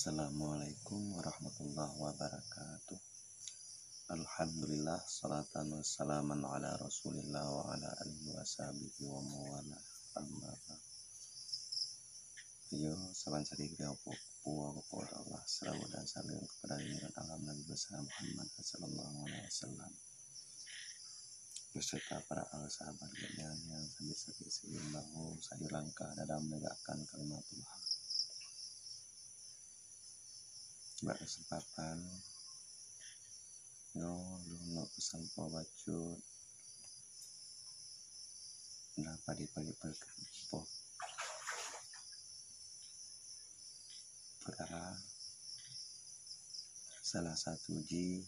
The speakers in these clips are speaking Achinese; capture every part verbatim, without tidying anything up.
Assalamualaikum warahmatullahi wabarakatuh. Alhamdulillah, salatan wassalaman ala Rasulillah wa ala alihi wa sahbihi wa mawala. Amma ba'd. Yo, saban sari keudroe pu-, puwoe keu Po teu Allah, seulaweuet dan saleuem keupada junjungan alam Nabi besar Muhammad sallallahu alaihi wasallam, beserta para ahli sahabat geuhnyan nyang sabé-sabé seuimbang sabe langkah dalam menegakkan kalimatullah. Bak keuseumpatan nyoe, lôn neuk peusampoe bacut na padé-padé peukara. Salah satu jih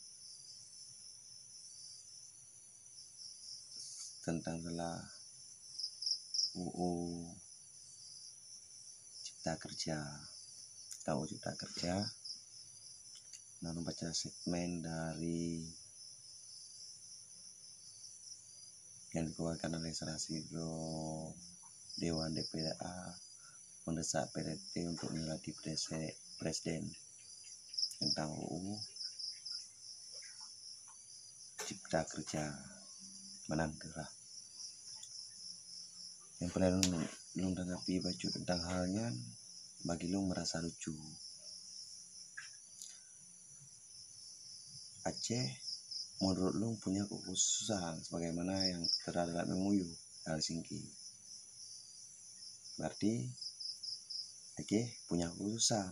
teuntang salah U U Cipta Kerja. Tentang U U Cipta Kerja, nah, baca statement dari yang dikeluarkan oleh salah sidroe Dewan D P R A mendesak P R T untuk menyurati prese-, Presiden tentang U U Cipta Kerja. Meunan kheueh lah. Nyang peureulée lôn tanggapi bacut tentang hal nyan, bagi lôn merasa lucu. Aceh menurut lôn punya kekhususan sebagaimana yang tertera dalam M O U Helsinki. Berarti Aceh punya kekhususan.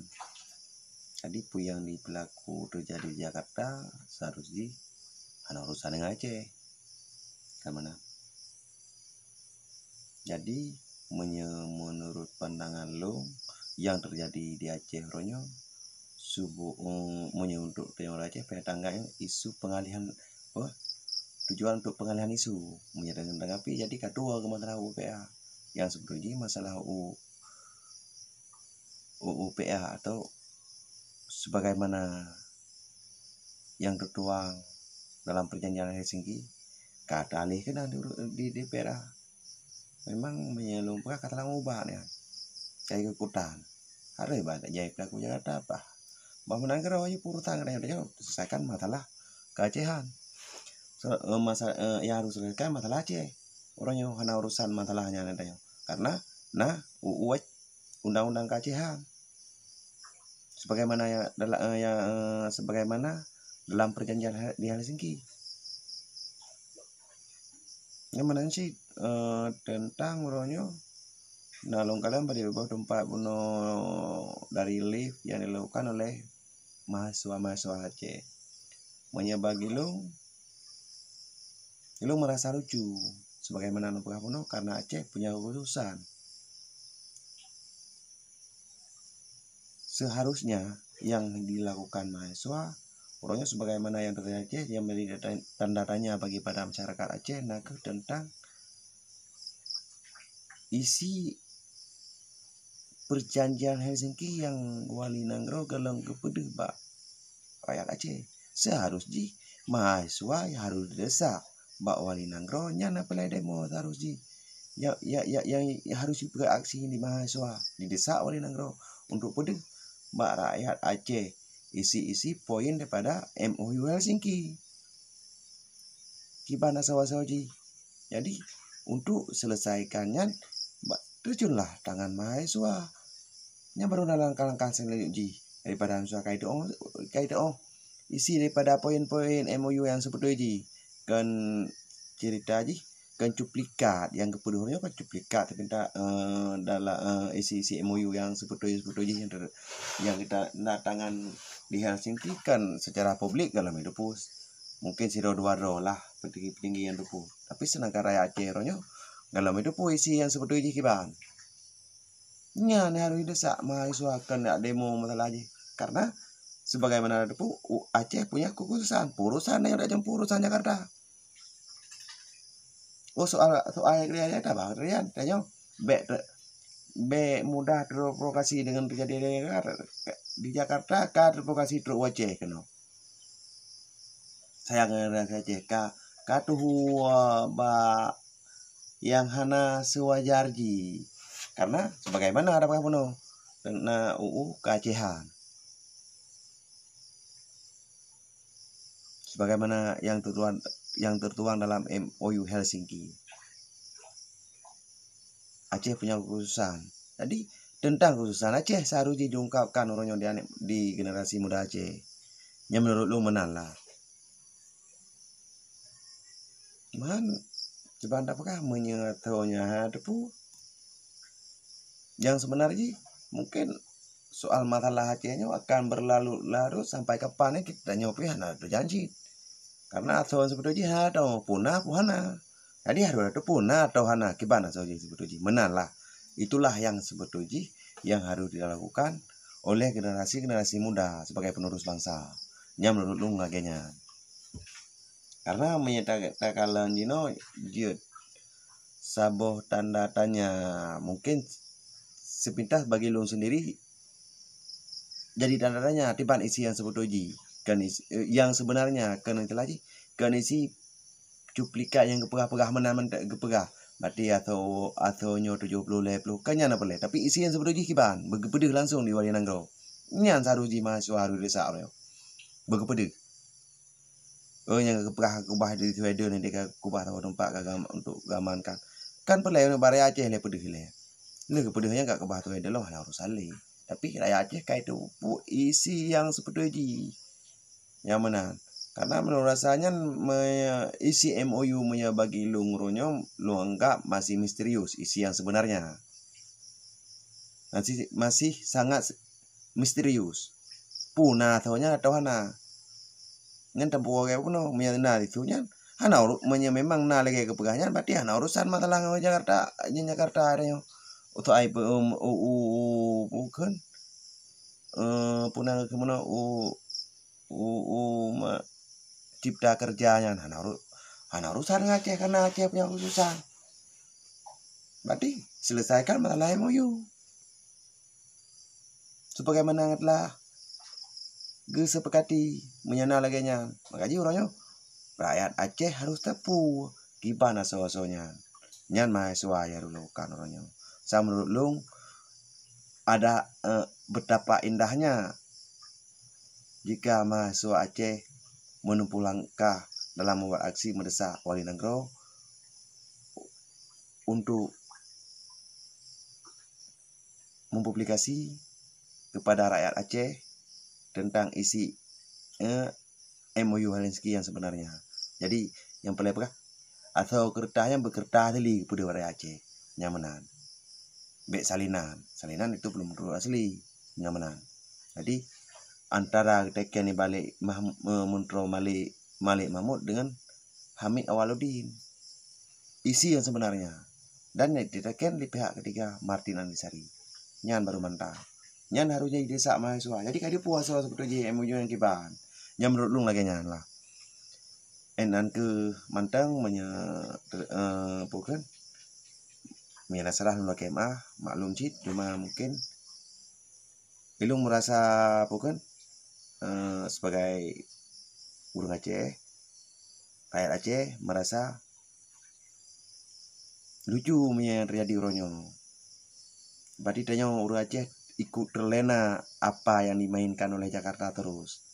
Jadi, peue nyang dipeulaku teujadi di Jakarta, seharus jih hana urusan dengan Aceh. Kan meunan? Jadi, meunyoe meunurot pandangan lôn, nyang teujadi di Aceh uroe nyoe, subo-, meunyoe untuk teungoh Aceh, payah tanggap isu pengalihan, apa, tujuan untuk pengalihan isu. Meunyoe tanggap, jadi ka tuwoe keu masalah U U P A nyang seubeutôi jih masalah U U P A atau sebagaimana nyang teutuang dalam Perjanjian Helsinki, ka teualih keunan di, di D P R A. Memang meunyoe lôn peugah ka talam ubak nyan, ka ikot-ikutan. Harôh bah jai peulaku Jakarta bah. Bah meunan keudroe jih urusan geutanyoe, tanyoe selesaikan masalah keuacehan. Se-, eh, masa, eh, nyang harôh selesaikan masalah Aceh. Uroe nyoe hana urusan masalah nyan tanyoe. Karena na U U undang-undang keuacehan. Sebagaimana ya, dala-, eh, ya, eh, sebagaimana dalam perjanjian He-, di Helsinki. Nyang meunan cit, eh, teuntang uroe nyoe, na lôn kalon bak di babah teumpat bunoe dari live yang dilakukan oleh mahasiswa-mahasiswa Aceh. Meunyoe bagi lôn, lôn merasa lucu, sebagaimana lôn peugah bunoe, karena Aceh punya kekhususan. Seharusnya yang dilakukan mahasiswa, uroe nyoe sebagaimana yang terjadi, yang menjadi tanda tanya bagi pada masyarakat Aceh, na kheueh teuntang isi Perjanjian Helsinki yang wali nanggroe gohlom geupeudeuh bak rakyat Aceh. Seharus jih mahasiswa harus didesak bak wali nanggroe nyan apalai demo seharus jih. Ya, ya, ya, yang harus jipeugah aksi di mahasiswa, didesak wali nanggroe untuk peudeuh bak rakyat Aceh isi-isi poin daripada M O U Helsinki. Kiban asoe-asoe jih. Jadi, untuk selesaikan nyan, ba-, terjunlah tangan mahasiswa. Nyan baru na langkah-langkah selanjut jih daripada mahasiswa kai teuoh, kai teuoh isi daripada poin-poin M O U yang sebetul jih. Kan cerita jih, kan cuplikat yang geupeudeuh nyoe kan cuplikat tapi tak, eh, dalam, eh, isi-isi M O U yang sebetul-sebetul jih yang ter-, yang kita tanda tangan di Helsinki kan secara publik dalam itu pus. Mungkin sidroe dua droe lah petinggi-petinggi nyang teupeu. Tapi seudangkan rakyat Aceh uroe nyoe, gohlom itu pun isi nyang seubeutôi jih kiban. Nyan harôh jidesak mahasiswa keuneuk demo masalah jih. Karena sebagaimana teupeu, u-, Aceh punya kekhususan. Peurusan nyang dak jeuet peurusan Jakarta. Oh, soal, soal nyang keudian, tabang keudian. Tanyoe, bèk te-, bèk mudah terprovokasi dengan terjadi di Jakarta. Di Jakarta ka terprovokasi trok u Aceh keunoe. Sayang ngon rakyat Aceh ka, ka tuwoe bak nyang hana seuwajar jih. Karena sebagaimana dak peugah bunoe, na U U keuacehan. sebagaimana yang tertuang, yang tertuang dalam M O U Helsinki. Aceh punya kekhususan. Jadi, tentang kekhususan Aceh seharusnya diungkapkan uroe nyoe di aneuk, di generasi muda Aceh. Nyan menurut lôn meunan lah. Man, cuba anda peugah meunyoe teuh nyan ha teupeu. Yang sebenar jih, mungkin soal masalah Aceh nyoe akan berlarut-larut sampai kapan, eh, kita nyoe pih hana teujanji. Karena asoe seubeutôi jih hana teuh puna pun hana. Jadi harôh teuh puna atau hana, kiban asoe jih seubeutôi jih. Meunan lah. Itulah yang seubeutôi jih yang harôh dilakukan oleh generasi-generasi muda sebagai penerus bangsa. Nyan menurut lôn lagèe nyan. Karena meunyoe ta-, takalon jinoe jeuet saboh tanda tanya, mungkin sepintas bagi lôn sendiri jadi tanda tanya, tiban isi yang seubeutôi jih, kan is-, eh, yang sebenarnya, kan istilah jih, kan isi cuplikan nyang geupeugah-peugah meunan mantong geupeugah. Berarti asoe, asoe nyoe tujoh ploh lhèe ploh, kan nyan na peureulèe. Tapi isi yang seubeutôi jih kiban, beugeupeudeuk langsung di wali nanggroe. Nyan seharôh jih mahasiswa harôh desya uroe nyoe. Beugeupeudeuk. Oh, nyang geupeugah keubah di Sweden, di keubah saboh teumpat ka gam-, untuk gamankan. Kan peureulèe bak rakyat Aceh lé peudeuh lé. Lé peudeuh nyan ka keubah Sweden lom hana urusan lé. Tapi rakyat Aceh ka itu pu-, isi yang seubeutôi jih. Nyang meunan. Karena menurut rasa nyan me-, isi M O U meunyoe bagi lôn uroe nyoe, lôn anggap masih misterius isi yang sebenarnya. Masih, masih sangat misterius. Puna asoe nyan atau hana. Nyan teupeu lagèe bunoe, meunyo na disu nyan, hana uru-, meunyo memang na lagèe geupeugah nyan, berarti hana urusan masalah ngon Jakarta, ngon Jakarta nyoe. Untuk ai pe-, em, u, u, u, bukan, eh, puna keumeunyoe, u, u, u, ma-, cipta kerja nyan, hana uru-, hana urusan ngon Aceh, karena Aceh punya kekhususan. Berarti selesaikan masalah M O U. Sebagaimana telah geusepakati, meunyo na lagèe nyan. Maka jih uroe nyoe, rakyat Aceh harôh teupeu kiban asoe-asoe nyan. Nyan mahasiswa nyang lôn lakukan uroe nyoe. Sa menurut lôn, ada, eh, betapa indahnya jika mahasiswa Aceh menempuh langkah dalam membuat aksi mendesak wali nanggroe untuk mempublikasi kepada rakyat Aceh tentang isi, eh, M O U Helsinki yang sebenarnya. Jadi, nyang peureulèe peugah, asoe keureutah nyan beukeureutas asli geupeudeuh bak rakyat Aceh. Nyang meunan. Bèk salinan. Salinan itu belum tentu asli. Nyang meunan. Jadi, antara geuteken di Malik Mah-, eh, Muntroe Malik, Malik Mahmud dengan Hamid Awaludin. Isi yang sebenarnya. Dan yang diteken di pihak ketiga, Martin Andisari. Nyan baru mantap. Nyan harôh jadi desak mahasiswa. Jadi ka dipuasa sebeutôi jih M O U nyang kiban. Nyan menurut lôn lagèe nyan lah. Nyan keuh mantong meunyo, eh, apa kan? Meunyo na salah lôn lakèe meu'ah, maklum cit, cuma mungkin ilôn merasa apa kan? Eh, sebagai ureueng Aceh, rakyat Aceh merasa lucu meunyo nyang teujadi uroe nyoe. Berarti tanyoe ureueng Aceh ikut terlena apa yang dimainkan oleh Jakarta terus.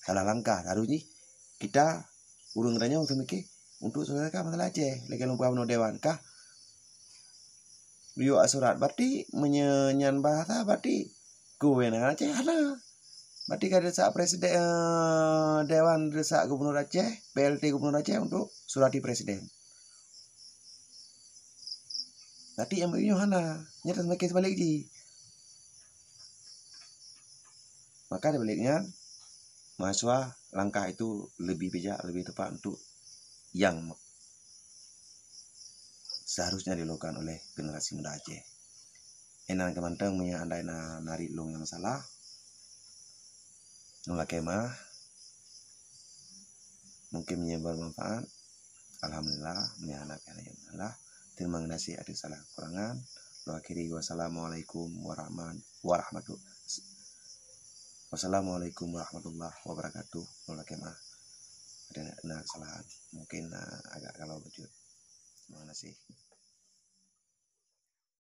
Salah langkah, harôh jih kita ureueng tanyoe seumiké untuk selesaikan masalah Aceh, lagèe lôn peugah bunoe dewan kah. Yue surat, berarti meunyo nyan bahasa, berarti kewenangan Aceh hana. Berarti ka desak presiden, eh, dewan desak gubernur Aceh, P L T gubernur Aceh untuk surati presiden. Berarti M O U nyoe hana, nyan teuma sebaliknya. Maka di balik nyan, mahasiswa langkah itu lebih bijak, lebih tepat untuk yang seharusnya dilakukan oleh generasi muda Aceh. Nyan keuh mantong meunyo andai na, na ri lôn nyang salah, lôn lakèe meu'ah. Mungkin meunyo bermanfaat, alhamdulillah, meunyo hana pih alhamdulillah. Terima kasih atas segala kekurangan. Lôn akhiri, wassalamualaikum warahman-, warahmatu-, wassalamualaikum warahmatullahi wabarakatuh. Lôn lakèe meu'ah. Ada na kesalahan. Mungkin, ah, agak kalau bacut. Terima kasih.